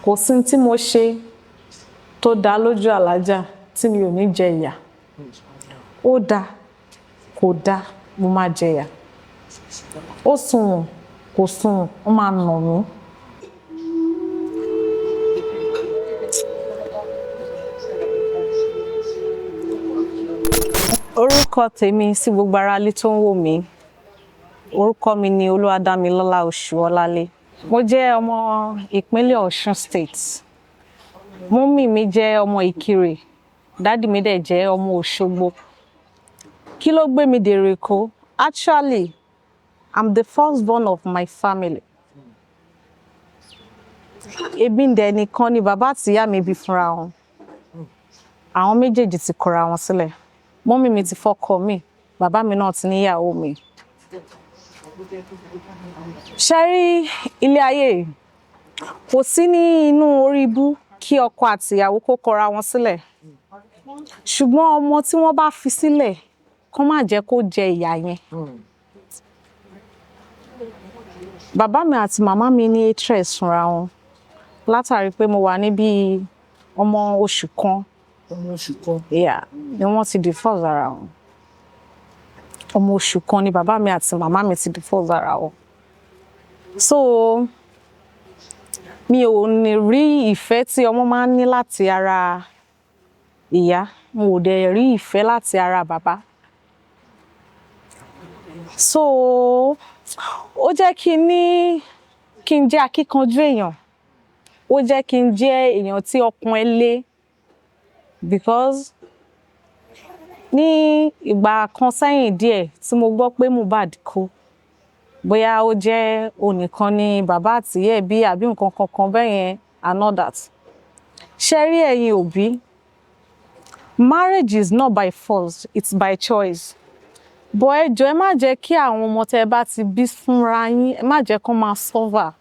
Kò sí tí mo ṣe tó dá lójú Alájà tí mi ò ní jẹ ìyà. Ó dáa, kò dáa, mo máa jẹ ìyà. Ó sunwọ̀n, kò sunwọ̀n, ó máa nà mí. Orúkọ tèmi sí gbogbo aráalé tó ń wò mí. Orúkọ mi ni Olúwadámilọ́lá Oṣùọlálé. Mo jẹ́ ọmọ ìpínlẹ̀ Ọ̀ṣun State. Mummy mi jẹ́ ọmọ Ìkirè, daddy mi dẹ̀ jẹ́ ọmọ Òṣogbo. Kí ló gbé mi dèrò Èkó? Actually, I'm the first born of my family. Èmi dẹ̀ nìkan ni bàbá àti ìyá mi bí fúnra wọn. Àwọn méjèèjì ti kọra wọn sílẹ̀. Mummy mi ti fọ́kọ mi, bàbá mi náà ti níyàwó mi. Ṣé rí ilé ayé yìí? Kò sí ní inú orí ibú kí ọkọ àti ìyàwó kó kọra wọn sílẹ̀. Ṣùgbọ́n ọmọ tí wọ́n bá fi sílẹ̀, kó má jẹ́ kó jẹ ìyà yẹn. Bàbá mi àti màmá mi ní hatred fúnra wọn. Látàrí pé mo wà níbí ọmọ oṣù kan. Ọmọ oṣù kan. Yeah, ni wọ́n ti divorce ara wọn. Ọmọ oṣù kan ni bàbá mi àti màmá mi ti divorce ara wọn. So, mi ò ní rí ìfẹ́ tí ọmọ máa ń ní láti ara ìyá. Mo ò dẹ̀ rí ìfẹ́ láti ara bàbá. So, ó jẹ́ kí n ní kí n jẹ́ akíkanjú èèyàn. Ó jẹ́ kí n jẹ́ èèyàn tí ọkàn ẹ le, because ní ìgbà kan sẹ́yìn díẹ̀ tí mo gbọ́ pé Mohbad kú, bóyá ó jẹ́ onìkan ni bàbá àti ìyá ẹ̀ bí àbí nǹkan kankan bẹ́ẹ̀ yẹn and all that. Ṣé rí ẹ̀yin òbí? Marriage is not by force, it's by choice. But ẹ jọ̀ọ́, ẹ má jẹ́ kí àwọn ọmọ tẹ́ ẹ bá ti bí fúnra yín, ẹ má jẹ́ kó máa suffer.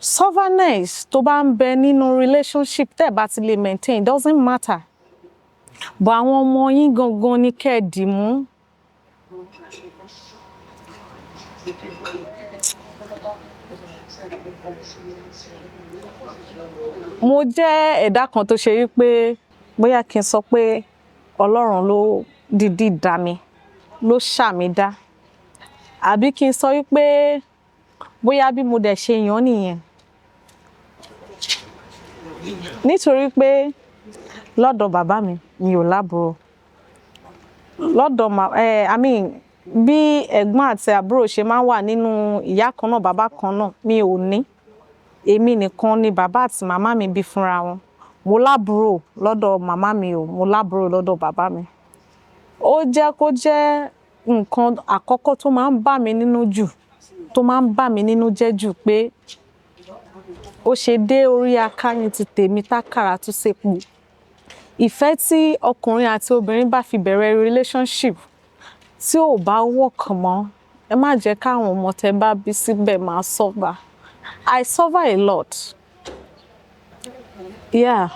Sufferness tó bá ń bẹ nínú relationship tẹ́ ẹ bá ti lè maintain, it doesn't matter. But àwọn ọmọ yín gangan ni kẹ́ ẹ dì mú. Mo jẹ́ ẹ̀dá kan tó ṣe wípé bóyá kí n sọ pé Ọlọ́run ló dìídì dá mi, ló ṣà mí dá. Àbí kí n sọ wípé bóyá bí mo dẹ̀ ṣe yàn nìyẹn. Nítorí pé lọ́dọ̀ bàbá mi, mi ò lábúrò. Lọ́dọ̀ I mean, bí ẹ̀gbọ́n àti àbúrò ṣe máa ń wà nínú ìyá kan náà, bàbá kan náà, mi ò ní. Èmi nìkan ni bàbá àti màmá mi bí fúnra wọn. Mo lábúrò lọ́dọ̀ màmá mi o, mo lábúrò lọ́dọ̀ bàbá mi. Ó jẹ́ kó jẹ́ nǹkan àkọ́kọ́ tó máa ń bà mí nínú jù, tó máa ń bà mí nínú jẹ́ jù pé ó ṣe dé orí akáyín ti tèmi tákàrà tún ṣepò. Ìfẹ́ tí ọkùnrin àti obìnrin bá fi bẹ̀rẹ̀ relationship tí ò bá work mọ́, ẹ má jẹ́ káwọn ọmọ tẹ́ bá bí síbẹ̀ máa suffer. I suffer a lot. Yeah,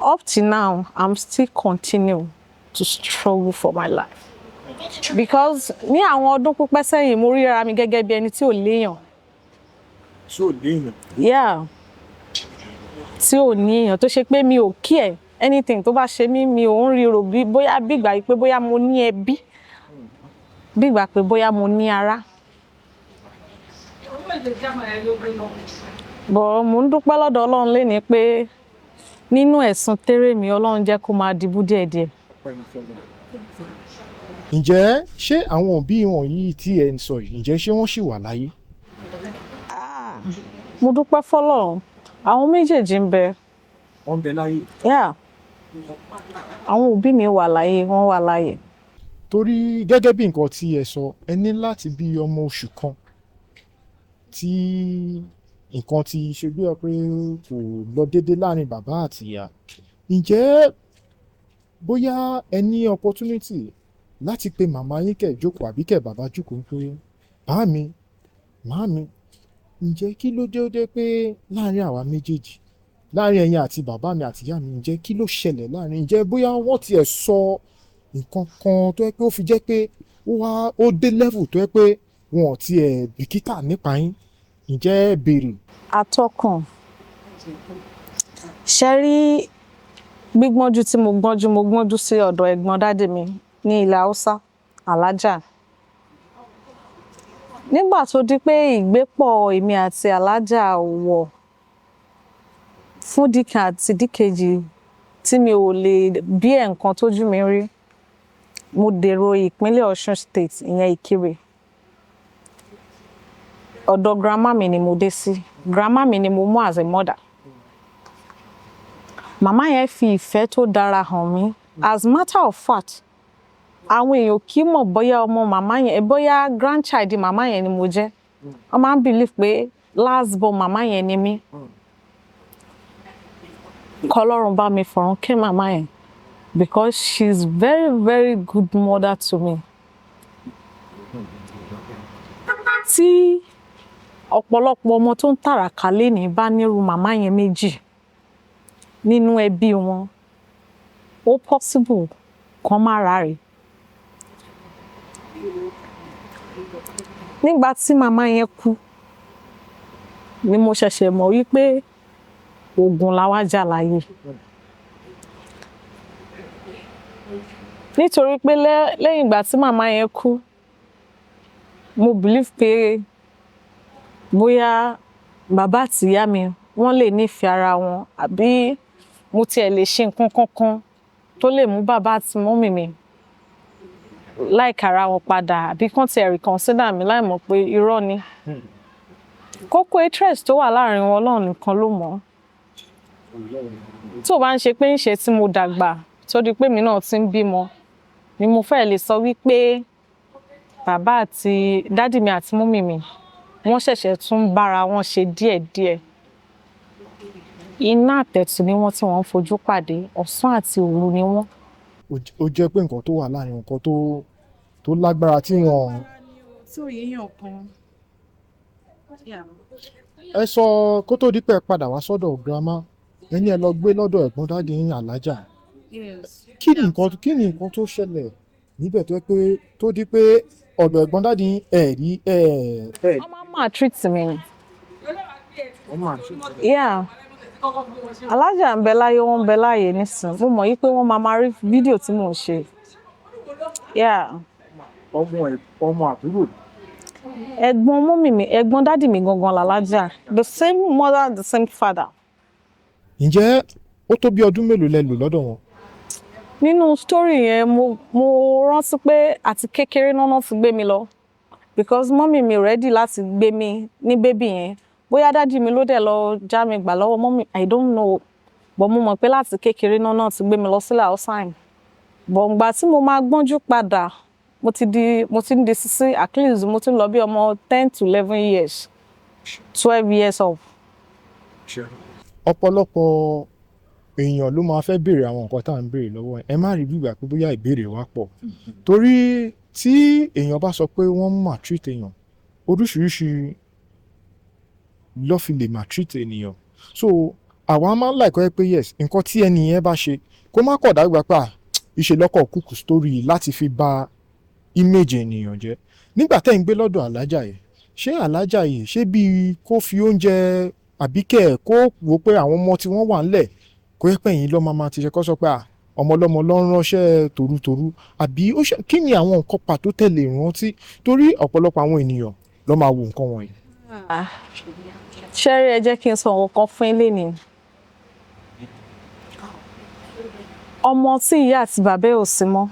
up till now, I'm still continue to struggle for my life. Because ní àwọn ọdún pípẹ́ sẹ́yìn, mo rí ara mi gẹ́gẹ́ bí ẹni tí ò léèyàn. Tí ò léèyàn. Yeah, tí ò ní èèyàn, tó ṣe pé mi ò care anything tó bá ṣe mí, mi ò ń ríro bí bóyá bí ìgbà pé bóyá mo ní ẹbí, bí ìgbà pé bóyá mo ní ará. But mo ń dúpẹ́ lọ́dọ̀ Ọlọ́run lénìí pé nínú ẹ̀sùn térè mi, Ọlọ́run jẹ́ kó máa dìbú díẹ̀díẹ̀. Ǹjẹ́ ṣé àwọn òbí wọ̀nyí tí ẹ ń sọ yìí, ǹjẹ́ ṣé wọ́n ṣì wà láyé? Mo dúpẹ́ fọ́lọ́run, àwọn méjèèjì ń bẹ. Wọ́n ń bẹ láyé. Yeah. Àwọn òbí mi wà láyé, wọ́n wà láyé. Torí gẹ́gẹ́ bí nǹkan tí ẹ sọ, ẹ ní láti bí ọmọ oṣù kan tí nǹkan ti ṣe bí ọ pé kò lọ déédé láàrin bàbá àti ìyá. Ǹjẹ́ bóyá ẹ ní opportunity láti pe màmá yín kẹ̀ jókòó àbí kẹ̀ bàbá jókòó pé, "Bá mi, màámi, ǹjẹ́ kí ló dé ó dé pé láàrin àwa méjèèjì, láàrin ẹ̀yin àti bàbá mi àti ìyá mi, ǹjẹ́ kí ló ṣẹlẹ̀ láàrin?" Ǹjẹ́ bóyá wọ́n ti ẹ̀ sọ nǹkan kan tó yẹ pé ó fi jẹ́ pé ó wá ó dé level tó yẹ pé wọn ò tiẹ̀ bìkítà nípa yín? Ǹjẹ́ ẹ béèrè? Atọ́kùn, Ṣe rí gbígbọ́njú tí mo gbọ́njú, mo gbọ́njú sí ọ̀dọ̀ ẹ̀gbọ́n daddy mi ní ilẹ̀ Haúsá, Alájà. Nígbà tó di pé ìgbépọ̀ èmi àti Alájà ò wọ̀ fún dìkan àti díkejì tí mi ò lè bí ẹ̀ nǹkan tójú mi rí, mo dèrò ìpínlẹ̀ Ọ̀ṣun State, ìyẹn Ìkirè. Ọ̀dọ̀ grandma mi ni mo dé sí. Grandma mi ni mo mú as a mother. Màmá yẹn fi ìfẹ́ tó dára hàn mí. As matter of fact, àwọn èèyàn kì í mọ̀ bóyá ọmọ màmá yẹn, bóyá grandchild màmá yẹn ni mo jẹ́. Wọ́n máa ń believe pé last born màmá yẹn ni mí. Kọ́lọ́run bá mi fọ̀run kẹ́ màmá yẹn, because she is very, very good mother to me. Tí ọ̀pọ̀lọpọ̀ ọmọ tó ń tàràkà lénìí bá nírú màmá yẹn méjì nínú ẹbí wọn, ó possible kán má ráre. Nígbà tí màmá yẹn kú ni mo ṣẹ̀ṣẹ̀ mọ̀ wípé ogun la wá jà láyé. Nítorí pé lẹ́yìn ìgbà tí màmá yẹn kú, mo believe pé bóyá bàbá àti ìyá mi wọ́n lè nífẹ̀ẹ́ ara wọn, àbí mo tiẹ̀ lè ṣe nǹkan kankan tó lè mú bàbá àti mummy mi like ara wọn padà, àbí kán tiẹ̀ reconsider mi, láì mọ̀ pé irọ́ ni. Kókó interest tó wà láàrin wọn, Ọlọ́run nìkan ló mọ̀. Tó bá ń ṣe pé ń ṣe tí mo dàgbà tó di pé mi náà ti ń bímọ ni mo fẹ́ lè sọ wípé bàbá àti daddy mi àti mummy mi wọ́n ṣẹ̀ṣẹ̀ tún bára wọn ṣe díẹ̀díẹ̀. Iná àtẹ̀tù ni wọ́n tí wọ́n ń fojú pàdé, ọ̀sán àti òru ni wọ́n. Ó jẹ́ pé nǹkan tó wà láàrin nǹkan tó lágbára tí wọ́n. Tí ò yéèyàn kan. Ẹ sọ kó tó di pé ẹ padà wá sọ́dọ̀ grandma, ẹni ẹ lọ gbé lọ́dọ̀ ẹ̀gbọ́n daddy yín, Alájà. Kí ni nǹkan tó ṣẹlẹ̀ níbẹ̀ tó yẹ pé tó di pé ọ̀dọ̀ ẹ̀gbọ́n daddy yín ẹ̀ rí ẹ̀? Wọ́n máa ń maltreat mi ni. Yeah. Alájà ń bẹ láyé, wọ́n ń bẹ láàyè nísìnyí. Mo mọ̀ yí pé wọ́n máa máa rí fídíò tí mò ń ṣe. Yeah. Ọmọ ẹ, ọmọ àbúrò? Ẹ̀gbọ́n mummy mi, ẹ̀gbọ́n daddy mi gangan làlájà. The same mother, the same father. Ǹjẹ́ ó tó bí ọdún mélòó lẹ lò lọ́dọ̀ wọn? Nínú story yẹn, mo rántí pé àti kékeré náà ti gbé mi lọ, because mummy mi ready láti gbé mi ní baby yẹn. Bóyá daddy mi ló dẹ̀ lọ já mi gbà lọ́wọ́ mummy, I don't know. But mo mọ̀ pé láti kékeré náà ti gbé mi lọ sílẹ̀ Hausa yẹn. But ìgbà tí mo máa gbọ́njú padà, mo ti ń di sísí, at least mo ti ń lọ bí ọmọ 10 to 11 years, 12 years old. Ọ̀pọ̀lọpọ̀ èèyàn ló máa fẹ́ béèrè àwọn nǹkan tá à ń béèrè lọ́wọ́ ẹ. Ẹ má rí bí ìgbà pé bóyá ìbéèrè wa pọ̀, torí tí èèyàn bá sọ pé wọ́n maltreat èèyàn, oríṣiríṣi ló fi lè maltreat ènìyàn. So àwa máa ń like ẹ pé yes, nǹkan tí ẹni yẹn bá ṣe, kó má kọ̀ dàgbà pé ìṣe lọ́kọ̀ kúkú story láti fi bà image ènìyàn jẹ́. Nígbà tẹ́ ń gbé lọ́dọ̀ alájà yìí, ṣé alájà yìí ṣé bíi kó fi oúnjẹ àbí kẹ̀ kó wò pé àwọn ọmọ tí wọ́n wà ńlẹ̀, kó yẹ pé ẹ̀yin lọ́ máa ti ṣe kó sọ pé ọmọ ọlọ́mọ ló ń ránṣẹ́ tòrutòru, àbí ó ṣe kí ni àwọn nǹkan pàtó tẹ̀lé rántí, torí ọ̀pọ̀lọpọ̀ àwọn ènìyàn ló máa wo nǹkan wọ̀nyí? Ṣẹ́rí, ẹ jẹ́ kí n sọ nǹkan kan fún yín lénìí. Ọmọ tí ìyá àti bàbá ẹ̀ ò sí mọ́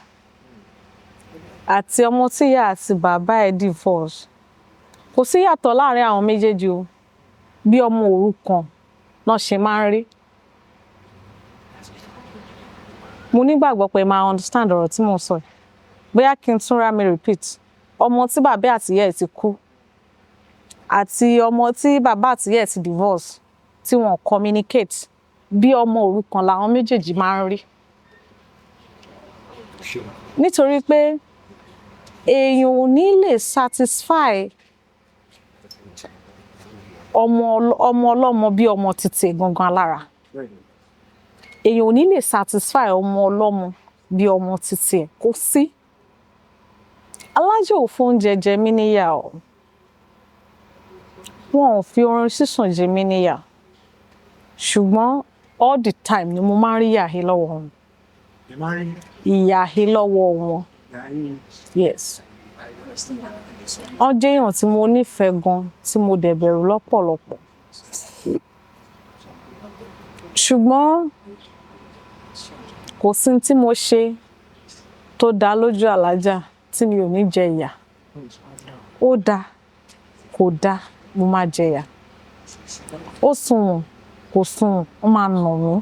àti ọmọ tí ìyá àti bàbá ẹ̀ divorce, kò sí yàtọ̀ láàrin àwọn méjèèjì o. Bí ọmọ òrukàn náà ṣe máa ń rí. Mo nígbàgbọ́ pé máa understand ọ̀rọ̀ tí mò ń sọ yìí. Bóyá kí n túnra mi repeat: ọmọ tí bàbá àti ìyá ẹ̀ ti kú àti ọmọ tí bàbá àti ìyá ẹ̀ ti divorce, tí wọn communicate, bí ọmọ òrukàn làwọn méjèèjì máa ń rí, nítorí pé èèyàn ò ní lè satisfy ọmọ ọmọ ọlọ́mọ bí ọmọ títí gangan alára. Èèyàn ò ní lè satisfy ọmọ ọlọ́mọ bí ọmọ títí ẹ̀. Kò sí. Alájò ò fóúnjẹ jẹ mí níyà o, wọn ò fi oorun sísùn jẹ mí níyà. Ṣùgbọ́n all the time ni mo máa ń rí yàhí lọ́wọ́ wọn. Ẹ máa ń rí Ìyàhí lọ́wọ́ wọn. Yàhí? Yes. Wọ́n jẹ́ èèyàn tí mo nífẹ̀ẹ́ gan, tí mo dẹ̀ bẹ̀rù lọ́pọ̀lọpọ̀. Ṣùgbọ́n kò sí tí mo ṣe tó dá lójú Alájà tí mi ò ní jẹ ìyà. Ó dáa, kò dáa, mo máa jẹ ìyà. Ó sunwọ̀n, kò sunwọ̀n, ó máa nà mí.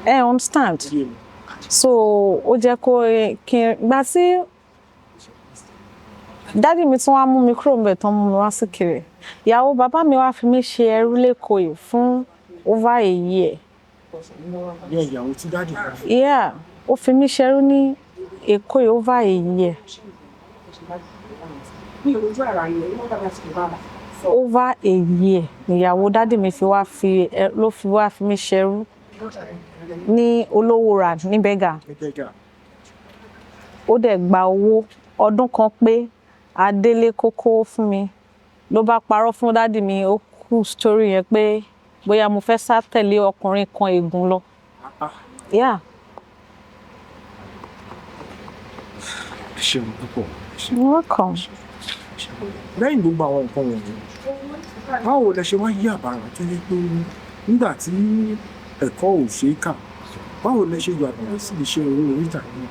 Ẹ understand? So ó jẹ́ kó kí n gbà tí daddy mi tún wá mú mi kúrò níbẹ̀ tán, mú mi wá sí Ìkirè. Ìyàwó bàbá mi wá fi mí ṣe ẹrú l'Ékòó yìí fún over a year. Ní ìyàwó tí daddy kan fún. Yeah, ó fi mí ṣẹrú ní Èkó yìí over a year. Mi ò rojú ara yẹn wọ́n bá ti bá sọ. Over a year níyàwó daddy mi fi wá fi ẹ ló fi wá fi mí ṣẹrú ní Olówóra ní Berger. Berger. Ó dẹ̀ gba owó ọdún kan pé adélé kókó fún mi, ló bá parọ́ fún daddy mi. Ó kú story yẹn pé bóyá mo fẹ́ sá tẹ̀lé ọkùnrin kan ègún lọ. Yeah. Ẹ ṣeun púpọ̀, ẹ ṣeun. You're welcome. Lẹ́yìn gbogbo àwọn nǹkan wọ̀nyí, báwo lẹ ṣe wá yí àbàrà tó yẹ pé nígbà tí ẹ̀kọ́ ò ṣe é kà, báwo lẹ ṣe yọ àbàrà sí iṣẹ́ eré orí ìtàgé?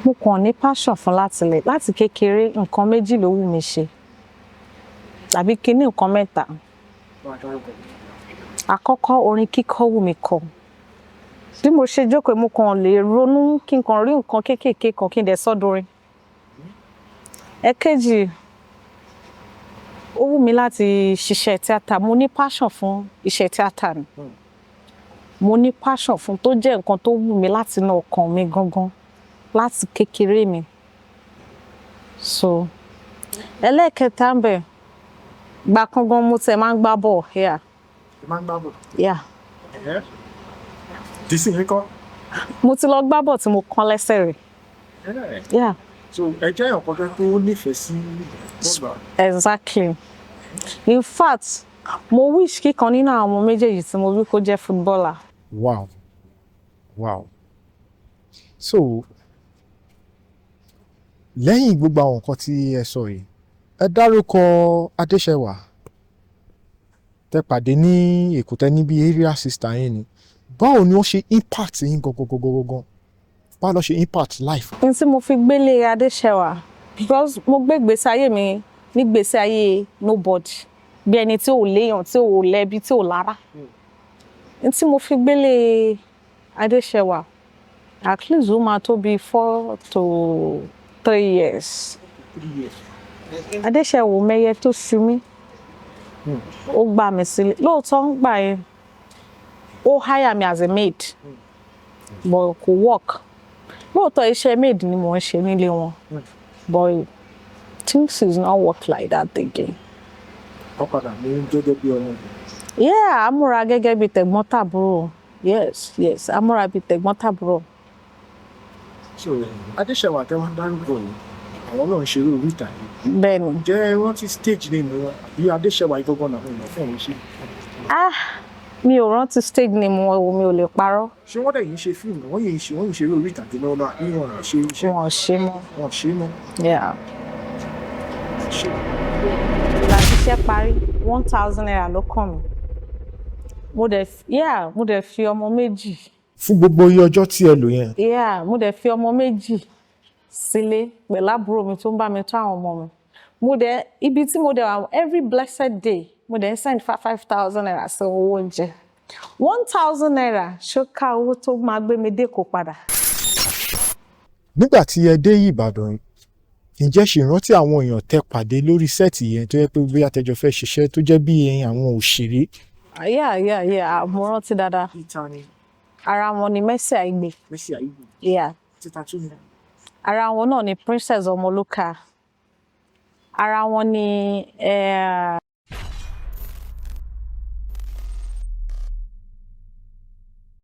Mo kàn ní passion fún láti lẹ̀ láti kékeré. Nǹkan méjì ló wù mí ṣe, tàbí kíní nǹkan mẹ́ta. Àkọ́kọ́, orin kíkọ wù mí kọ. Bí mo ṣe jókòó, mo kàn lè ronú kí n kàn rí nǹkan kéékèèké kan, kí n dẹ̀ sọ́ dorin. Ẹ̀kejì, ó wù mí láti ṣiṣẹ́ tíátà. Mo ní passion fún iṣẹ́ tíátà ni. Mo ní passion fún, tó jẹ́ nǹkan tó wù mí láti inú ọkàn mi gangan láti kékeré mi. So ẹlẹ́ẹ̀kẹta ń bẹ̀, gbà kan gan mo tẹ̀ máa ń gbá bọ́ọ̀, yeah. Ẹ máa ń gbá bọ̀? Yeah. Ẹ̀hẹ́, dísìn yín kọ́? Mo ti lọ gbá bọ́ọ̀ tí mo kán lẹ́sẹ̀ rẹ̀. Yeah. So ẹ jẹ́ èèyàn kan tó nífẹ̀ẹ́ sí bọ́ọ̀lù? Exactly. In fact, mo wish kíkan nínú àwọn ọmọ méjèèjì tí mo bí kó jẹ́ footballer. Wow. So lẹ́yìn gbogbo àwọn nǹkan tí ẹ sọ yìí, ẹ dárúkọ Adéṣẹwà tẹ pàdé ní Èkó, tẹ níbi area sister yín ni. Báwo ni ó ṣe impact yín gangan gangan gangan? Báwo ló ṣe impact life? N tí mo fi gbélé Adéṣẹwà, because mo gbé ìgbésí ayé mi ní ìgbésí ayé nobody, bí ẹni tí ò léèyàn, tí ò lẹ́bí, tí ò lára. N tí mo fi gbélé Adéṣẹwà, at least ó máa tó bí 4 to 3 years. Adéṣẹwà mẹyẹ tó ṣu mí, ó gbà mí sílé. Lóòótọ́, ń gbà yẹn, ó hire me as a maid, but kò work. Lóòótọ́, iṣẹ́ maid ni mò ń ṣe nílé wọn, but things is not work like that again. Wọ́n padà mú gẹ́gẹ́ bí ọmọ. Yeah, amúra gẹ́gẹ́ bí tẹ̀gbọ́n tàbúrò. Yes, amúra bí tẹ̀gbọ́n tàbúrò. So Adéṣẹwà tẹ wọ́n dárúkọ yìí, àwọn náà ń ṣeré orí ìtàgé? Bẹ́ẹ̀ ni. Ǹjẹ́ ẹ rántí stage name wọn, àbí Adéṣẹwà ìgbọ́gbọ́n náà èèyàn fún òun ṣe? Ah, mi ò rántí stage name wọn o, mi ò lè parọ́. Ṣé wọ́n dẹ̀ yìí ń ṣe fíìmù? Wọ́n yìí ń ṣe, wọ́n yìí ń ṣeré orí ìtàgé lọ́wọ́ náà, àbí wọn ò ṣe iṣẹ́? Wọn ò ṣe mọ́. Wọn ò ṣe mọ́? Yeah. Ṣe. Ìgbà tí iṣẹ́ parí, ₦1,000 ló kàn mí. Mo dẹ̀, yeah, mo dẹ̀ fi ọmọ méjì. Fún gbogbo iye ọjọ́ tí ẹ lò yẹn? Yeah, mo dẹ̀ fi ọmọ méjì sílé pẹ̀lú àbúrò mi tó ń bá mi tọ́ àwọn ọmọ mi. Mo dẹ̀ ibi tí mo dẹ̀ wà, every blessed day, mo dẹ̀ ń send ₦5,000 sí owó oúnjẹ. ₦1,000 ṣó ká owó tó máa gbé mi dé kó padà? Nígbà tí ẹ dé Ìbàdàn yìí, ǹjẹ́ ṣì rántí àwọn èèyàn tẹ pàdé lórí set yẹn, tó yẹ pé bóyá tẹjọ fẹ́ ṣiṣẹ́, tó jẹ́ bí àwọn òṣèré? Yeah, mo rántí dáadáa. Peter ni? Ara wọn ni Mercy Aigbe. Mercy Aigbe. Yeah. Títa tún ni? Ara wọn náà ni Princess Ọmọlúkà. Ara wọn ni